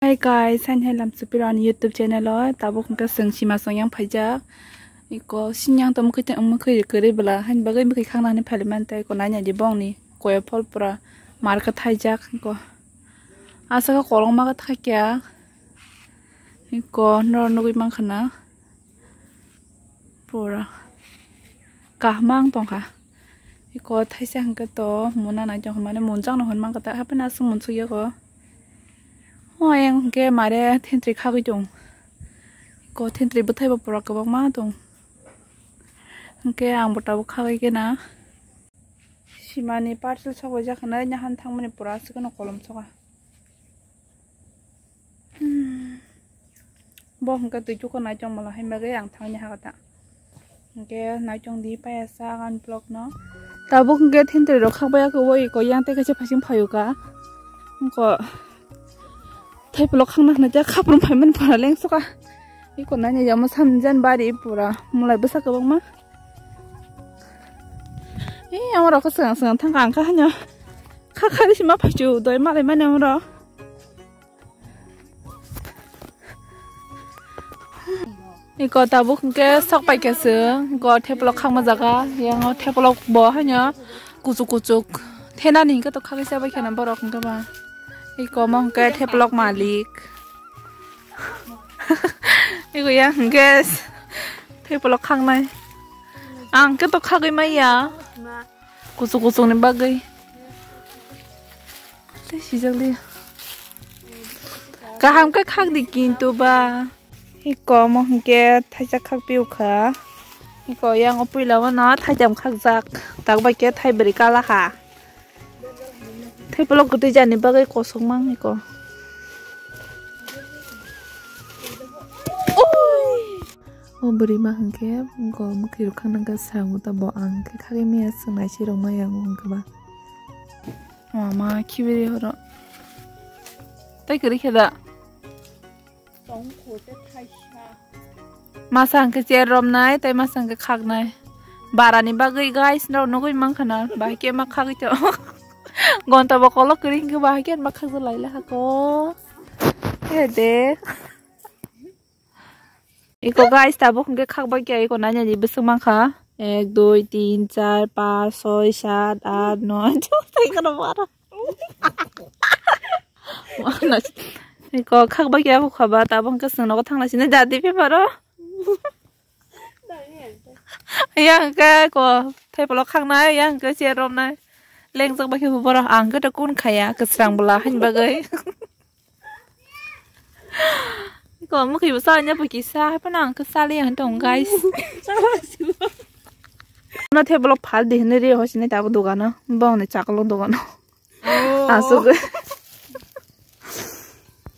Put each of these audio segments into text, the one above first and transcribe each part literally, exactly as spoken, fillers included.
Hi guys, hain hai lam supiro ani YouTube channel o. Tabuk hwnkhe chwng sima song yang phaijak. Iko sinyang to mwkhwi te, mwkhwi kwrwi bwla, hain bagwi mwkhwi khaknani phailaimani tei iko naina di bongni koya phol pura mar kwthaijak iko. Aswk kolokma kwthai kya iko noro nugwi mankha na. Pura kaham ang tongkha. Iko thaisa hwnkhe to muna nai tongkha, mane munjakno hwn mankha ta, hapheno aswk munsuk yago. O ayang hwnkhe mare thentwrwi khagwi tong. Iko thentwrwi bwthaibo pura kwbangma tong. Hwnkhe ang bo tabuk khagwi khe na. Simani parcel sokbaijak hwnwi nahani thangmani pura aswk no kolom soka. Hmm. Bo hwnkhe twi chuko nai tongmala hai bagwi ang thangni hakata. Hwnkhe nai tong di payasa ani vlog no. Tabuk hwnkhe thentwrwi rok khakbai yak o iko yang tei kaisa phasing phaio ka. Wngkha. Thaiplok khakna hwnwi tei khaprum phaimani pura lengsoka. Iko nanya yamo samjan bari pura mulai bwsa kwbangma. Ee, amo rok swkang swkang thangka ang kha hanya. Kha kha sima phaichu doi malai mani amo rok. Iko tabuk hwnkhe sok pai khe se, iko theplok khakma jaga, yang o theplok bo haino kuchuk kuchuk thenani hwnkhe to khagwi chabai kheno borok hwnkhe ba. Iko omo hwnkhe theplok malik. Iko yang hwnkhe theplok khaknai. Ang khe to khagwi maya. Kuchuk kuchuk ni bagwi. Tei sijak di. Kaham khe khak di kintu ba. Iko omo hwnkhe thaisa khak piu kha. Iko yang o puila o no thaitham khakjak. Tak bai khe thaibrwi kala kha. Thaiplok kwtwi jani bagwi kosok mang iko. Oi! O bwrwi ma hwnkhe go mwkhwi rwkha nangkha sango ta bo ang khe khagwi maya swng nai si rwkma yango hwnkhe ba. Mama khibiri horo. Tai kwrwi khe da. Masa hwnkhe chair romnai tai masa hwnkhe khaknai. Barani bagwi guys no nugwi mankha na bahai khe ma khagwi to. Gonta bo kolok kwrwi hwnkhe bahai khe ma khakjak lai la hako. He de. Iko guys, tabuk hwnkhe khakbai khe iko nainani bwswk mankha. Ek, dui, tin, char, panch, soi, sat, aat, noi, tei kono baro. Iko khakbai khe abo khaba, tabuk hwnkhe chwng nogo thangna sini dadi peparo. Yang hwnkhe ko thaiplok khaknai, yang hwnkhe chair romnai. Lengjak bai khe borok ang khe to kun khaya, kwsrang bwla hain bagwi. Iko mukhi bo sa nya bo kisa, hai phano ang khe sali ang tong, guys. Na the block phal de hinwi ri hosi nai ta bo dogano, bong ni chaklo dogano. Oh. Asuk.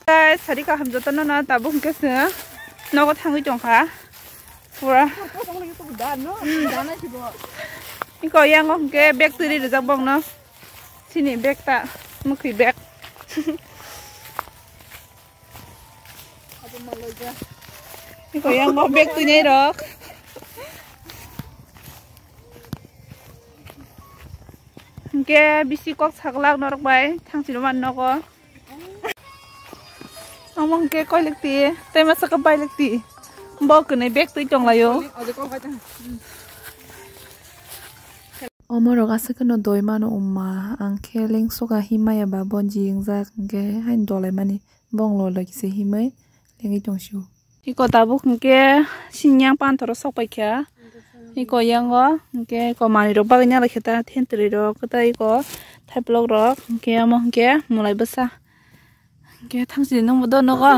Guys, sari kaham joto no na tabuk hwnkhe se nogo thangwi tongkha. Pura. Hmm. Iko yango hwnkhe bag twi rijak bongno. Sini bag ta, mukhi bag. Iko yango bag twi nai rok. Hwnkhe bisi kok saglak norok bai thangchino man nogo. Omo hwnkhe koilek ti, tei masa khe bailek ti. Bo kwnwi bag twi tonglaio. Omo rok aswk kheno doi mano wngma, ang khe lengsoka himaya ba bo jingjak hwnkhe haino dolai mani bonglo logise himwi lengwi tongsio. Iko tabuk hwnkhe sini yang panthoro sok paikha. Iko yango hwnkhe iko manwi rok bagwi nang lai khe ta thentwrwi rok kwtai iko thaiplok rok hwnkhe omo hwnkhe mwlai bwsa. Hwnkhe thangsi nungbo do nogo.